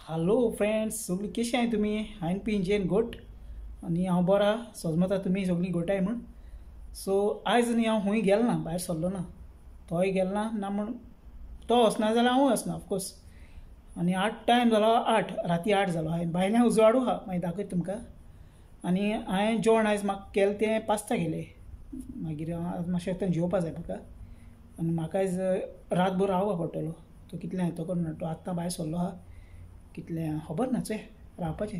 Hello friends, सगळीं कशी आहाय तुमी? हांवें पी इंजेन गोट आनी हांव बरो आहा. सोजमता तुमी सगळीं गोटाय म्हूण. सो आयज न्ही हांव खूंय गेलो ना, भायर सरलो ना, तोय गेलो ना, ना म्हूण तो वचना जाल्यार हांवूय वचना ऑफकोर्स. आनी आठ टायम जालो, 8 राती 8 जालो. हांवें भायल्यान उजवाडू आहा, मागीर दाखयता तुमकां. आनी हांवें जेवण आयज म्हाका केलें तें पास्ता केलें. मागीर आज मातशें आतां जेवपा जाय म्हाका. आनी म्हाका आयज रातभर रावपा पडटलो. तो कितलें तो करून तो आत्तां भायर सरलो आहा, कितलें खबर ना, चोय रावपाचें.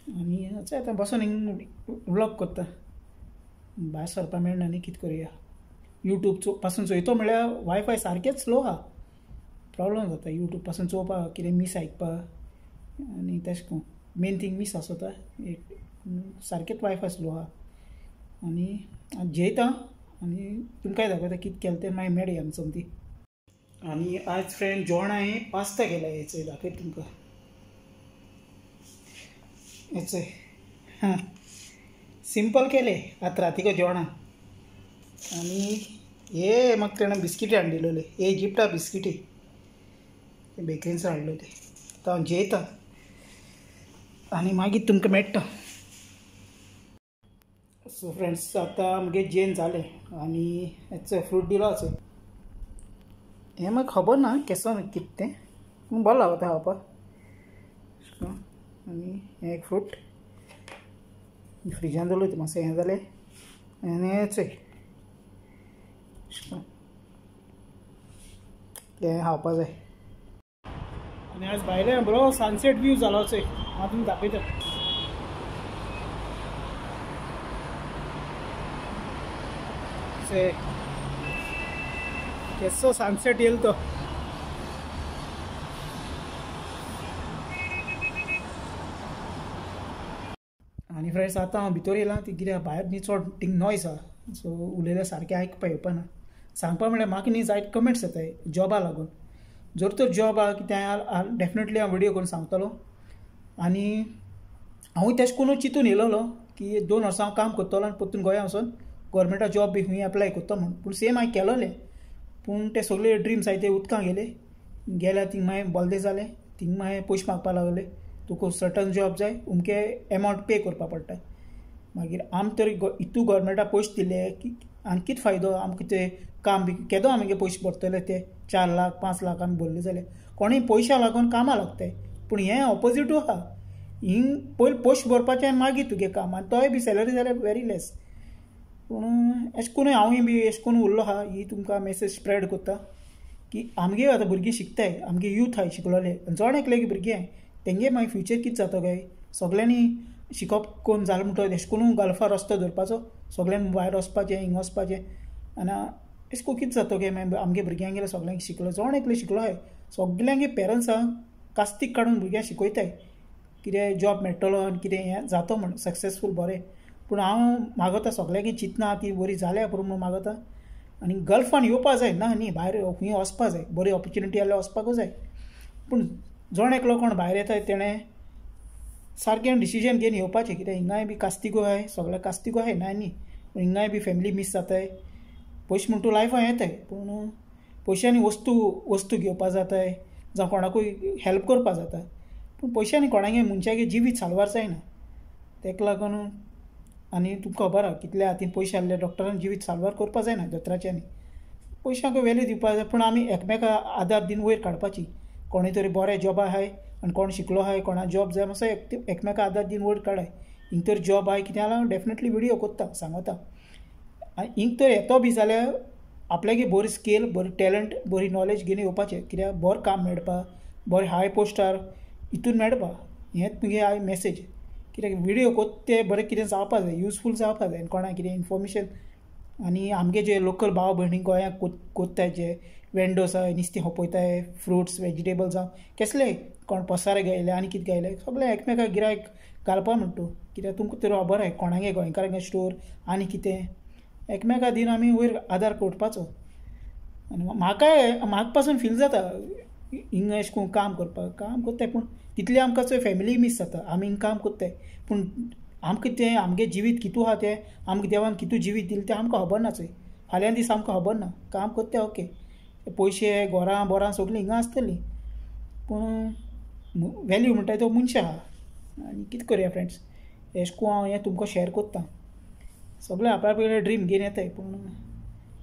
आनी चोय आतां बसोन हिंग व्लॉग करता, भायर सरपा मेळना न्ही, कितें करुया. यूट्यूब पासून चोयतो म्हळ्यार वायफाय सारकेंच स्लो आहा, प्रॉब्लम जाता यूट्यूब पासून चोवपाक, कितें मीस आयकपाक. आनी तेश कोन मेन थींग मीस आसता, एक सारकेंच वायफाय स्लो आहा. आनी जेयता आनी तुमकांय दाखयता कितें केलें तें, मागीर मेळया आमी सोमती. आनी आयज फ्रेंड जेवण हांवें पास्ता केला, हें चोय दाखयता तुमकां. हें चोय, हां सिंपल केलें आतां रातीको जेवणां. आनी हे म्हाका तेणें बिस्किटी हाडून दिलोले, हे इजिप्टा बिस्किटी बेकरीनसून हाडलेले. आतां हांव जेयता आनी मागीर तुमकां मेळटा. सो फ्रेंड्स, आतां आमगे जेवन जालें आनी हेचो फ्रूट दिलो. चोय हें म्हाका खबर ना केसो कितें तें, पूण बरो लागता खावपाक. आनी हें एक फ्रूट फ्रिजान दवरलो, मातशें हें जालें. आनी हें चोय तें खावपा जाय. आनी आज भायल्यान बरो सनसेट व्यू जालो चोय, हांव तुमकां दाखयता. चोय केसो सनसेट येयल तो. आनी फ्रेंड्स आतां हांव भितर येयलां, ती कित्याक भायर न्ही चड थिंग नॉयज आहा, सो उलयल्यार सारकें आयकपा येवपा ना. सांगपा म्हळ्यार म्हाका न्ही जायते कमेंट्स येताय जॉबा लागून. जर तर जॉब आहा कितें डेफिनेटली हांव विडियो करून सांगतलो. आनी हांवूय तेश कोनू चिंतून येयलोलो की 2 वर्सां हांव काम करतलो आनी परतून गोंया वचोन गोवोरमेंटा जॉब बी खंय एप्लाय करता म्हूण. पूण सेम हांवें केलोलें, पूण ते सगळे ड्रिम्स आहाय ते उदकां गेले. गेल्या थिंग मागीर बोल्दे जाले, थिंग मागीर पयशे मागपा लागले. तुका सर्टन जॉब जाय, अमके एमावंट पे करपा पडटा. मागीर आम तर इतू गोवोरमेंटा पयशे दिले की आनी कितें फायदो आमकां ते काम बी केदो आमगे पयशे भरतले ते 4 लाख 5 लाख आमी भरले जाल्यार कोणूय पयशा लागून कामां लागताय. पूण हें ऑपोजिटूय आहा, हिंग पयलीं पयशे भरपाचें आनी मागीर तुगे काम, आनी तोय बी सॅलरी जाल्यार वेरी लेस. पूण एशें कोनूय हांवूय बी एशें कोन उरलो आहा, ही तुमकां मॅसेज स्प्रेड करता की आमगे आतां भुरगीं शिकताय, आमगे यूथ आहाय शिकलोले, जण एकले भुरगीं आहाय तेंगे मागीर फ्युचर कितें जाता काय. सगल्यांनी शिकप कोन जालें म्हणटकच एशें कोनू गल्फार रस्तो धरपाचो, सगल्यांनी भायर वचपाचें, हिंग वचपाचें. आनी एशें कोन कितें जाता काय मागीर आमगे भुरग्यांगेले सगल्यांक शिकलो, जण एकले शिकलो आहाय, सगल्यांगे पेरंट्सांक कास्तीक काडून भुरग्यांक शिकयताय कितें जॉब मेळटलो आनी कितें हें जातो म्हूण सक्सेसफूल बरें. पूण हांव मागता सगल्यांकी चिंतना ती बरी जाल्या पुरो म्हूण मागता. आनी गल्फान येवपा जाय ना न्ही, भायर खंय वचपा जाय, बरी ऑपॉर्च्युनिटी आसल्यार वचपाकूय जाय. पूण जण एकलो कोण भायर येता तेणें सारकें डिसिजन घेवन येवपाचें, कित्याक हिंगाय बी कास्तिगो आहाय, सगळ्याक कास्तिगो आहाय ना न्ही. पूण हिंगाय बी फॅमिली मीस जाताय, पयशे म्हण तूं लायफान येताय, पूण पयशांनी वस्तू घेवपा जाताय जावं कोणाकूय हेल्प करपा जाता, पूण पयशांनी कोणागे मनशागे जिवीत साल्वार जायना. तेका लागून आनी तुमकां खबर आहा कितल्या हातीन पयशे आहले डॉक्टरान जिवीत साल्वार करपा जायना दोतोराच्यांनी. पयशांक वेल्यू दिवपा जाय, पूण आमी एकमेका आदार दिवन वयर काडपाची. कोणूय तरी बरें जॉब आहाय आनी कोण शिकलो आहाय, कोणा जॉब जाय, मातसो एकमेका आदार दिवन वयर काडाय. हिंग तर जॉब आहाय कितें जाल्यार हांव डेफिनेटली विडियो करता सांगता. आनी हिंग तर येतो बी जाल्यार आपल्यागे बरी स्केल, बरी टॅलंट, बरी नॉलेज घेवन येवपाचें, कित्याक बरें काम मेळपा, बरें हाय पोस्टार हितून मेळपा. हेंच मुगे हाय मॅसेज, कित्याक विडियो कोत्ता ते बरें कितें जावपा जाय, युजफूल जावपा जाय आनी कोणाक कितें इन्फॉर्मेशन. आनी आमगे जे लोकल भाव भयणी गोंयांक कोत्ताय, जे वेंडोर्स आहाय नुस्तें खोपयताय, फ्रुट्स वेजिटेबल्स जावं केसलेय, कोण पसारे गायले आनी कितें गायले, सगळें एकमेकाक गिरायक घालपा म्हणटा तूं. कित्याक तुमकां तर खबर आहाय कोणागे गोंयकारांगे स्टोर आनी कितें, एकमेका दिवन आमी वयर आदार करपाचो. आनी म्हाकाय म्हाका पासून फील जाता हिंगा एशें कोन काम करपाक, काम करताय पूण तितलें आमकां चोय फॅमिली मीस जाता. आमी हिंगा काम करताय पूण आमकां तें आमगे जिवीत कितू आहा तें, आमकां देवान कितू जिवीत दिलें तें आमकां खबर ना चोय. फाल्यां दीस आमकां खबर ना, काम करताय ओके, पयशे घरां बोरां सगळीं हिंगा आसतलीं, पूण वेल्यू म्हणटाय तो मनशां आहा. आनी कितें करया फ्रेंड्स, एशें कोन्न हांव हें तुमकां शेअर कोत्ता. सगळे आपल्या ड्रीम घेवन येताय, पूण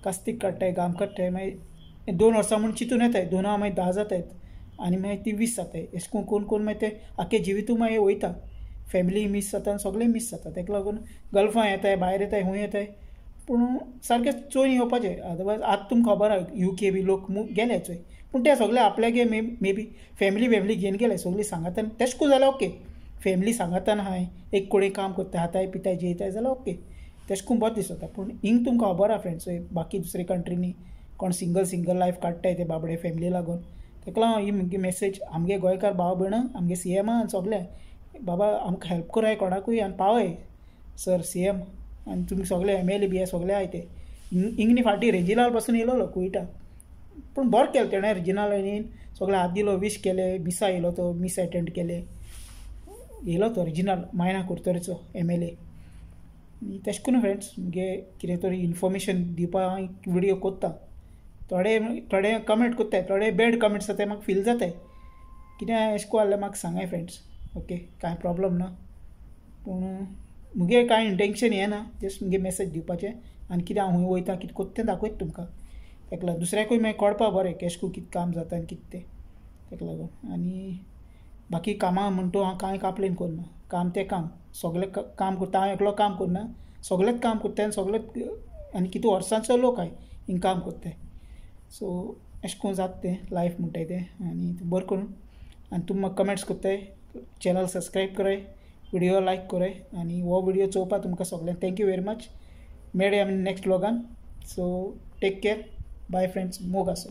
कास्तीक काडटाय, घाम काडटाय, मागीर 2 वर्सां म्हूण चिंतून येताय, 2 मागीर 10 जाताय आनी मागीर ती 20 जाताय. एशें कोन्न कोन्न कोन्न मागीर ते आख्खे जिवितूय मागीर वयता, फॅमिली मीस जाता आनी सगळें मीस जाता. ताका लागून गल्फां येताय, भायर येताय, खूंय येताय, पूण सारकें चोयन येवपाचें. अदरवायज आतां तुमकां खबर आहा UK बी लोक गेले चोय, पूण ते सगळे आपल्यागे मे बी फॅमिली वॅमिली घेवन गेले, सगळीं सांगातान. तेश कोन्न जाल्यार ओके, फॅमिली सांगातान आहाय, एक कोणी काम करता, खाताय पिताय जेयताय जाल्यार ओके, तेश कोन्न बरें दिसता. पूण हिंग तुमकां खबर आहा फ्रेंड्स, बाकी दुसरे कंट्रीनी कोण सिंगल सिंगल लायफ काडटाय ते बाबडे फॅमिली लागून. ताका लागून ही म्हगे मॅसेज आमगे गोंयकार भाव भयणां, आमगे CM आनी सगळ्यांक, बाबा आमकां हेल्प कराय कोणाकूय आनी पावय सर CM आनी तुमी सगळे MLA बी सगळे आहाय ते. इंगनी फाटीं रेजिनाल पासून येयलोलो कुयटा, पूण बरें केलें तेणें, रेजिनाल सगळे हात दिलो, वीश केले, मिसा येयलो तो, मिस एटेंड केले, येयलो तो रेजिनाल मायणा कुरतरेचो MLA. आनी तेशें करून फ्रेंड्स मुगे कितें तरी इन्फॉर्मेशन दिवपा हांव एक विडियो कोत्ता. थोडे थोडे कमेंट कोत्ताय, थोडे बॅड कमेंट्स जाताय, म्हाका फील जाताय कितें एशें कोन्न जाल्यार म्हाका सांगाय फ्रेंड्स, ओके, कांय प्रोब्लम ना. पूण मुगे कांय इंटेंशन हें ना, जस्ट मुगे मॅसेज दिवपाचें आनी कितें हांव खूंय वयता कितें कोत्ता तें दाखयता तुमकां. ताका लागून दुसऱ्याकूय मागीर कळपा बरें केशें कोन्न कितें काम जाता आनी कितें तें, ताका लागून. आनी बाकी कामां म्हण तूं हांव कांय कंप्लेन करना, काम तें काम, सगळें काम करता हांव, एकलो काम करना, सगळेच काम करता आनी सगळेच, आनी कितू वर्सांचो लोक आहाय हिंग काम करताय. सो एशें कोन्न जाता तें लायफ म्हणटाय तें. आनी बरें करून आनी तुमी म्हाका कमेंट्स करताय, चॅनल सबस्क्रायब कराय, विडियो लायक कराय आनी हो विडियो चोवपा तुमकां सगळ्यांक thank you very much. मेळया आमी next व्लॉगान. So take care, bye friends, मोग आसो.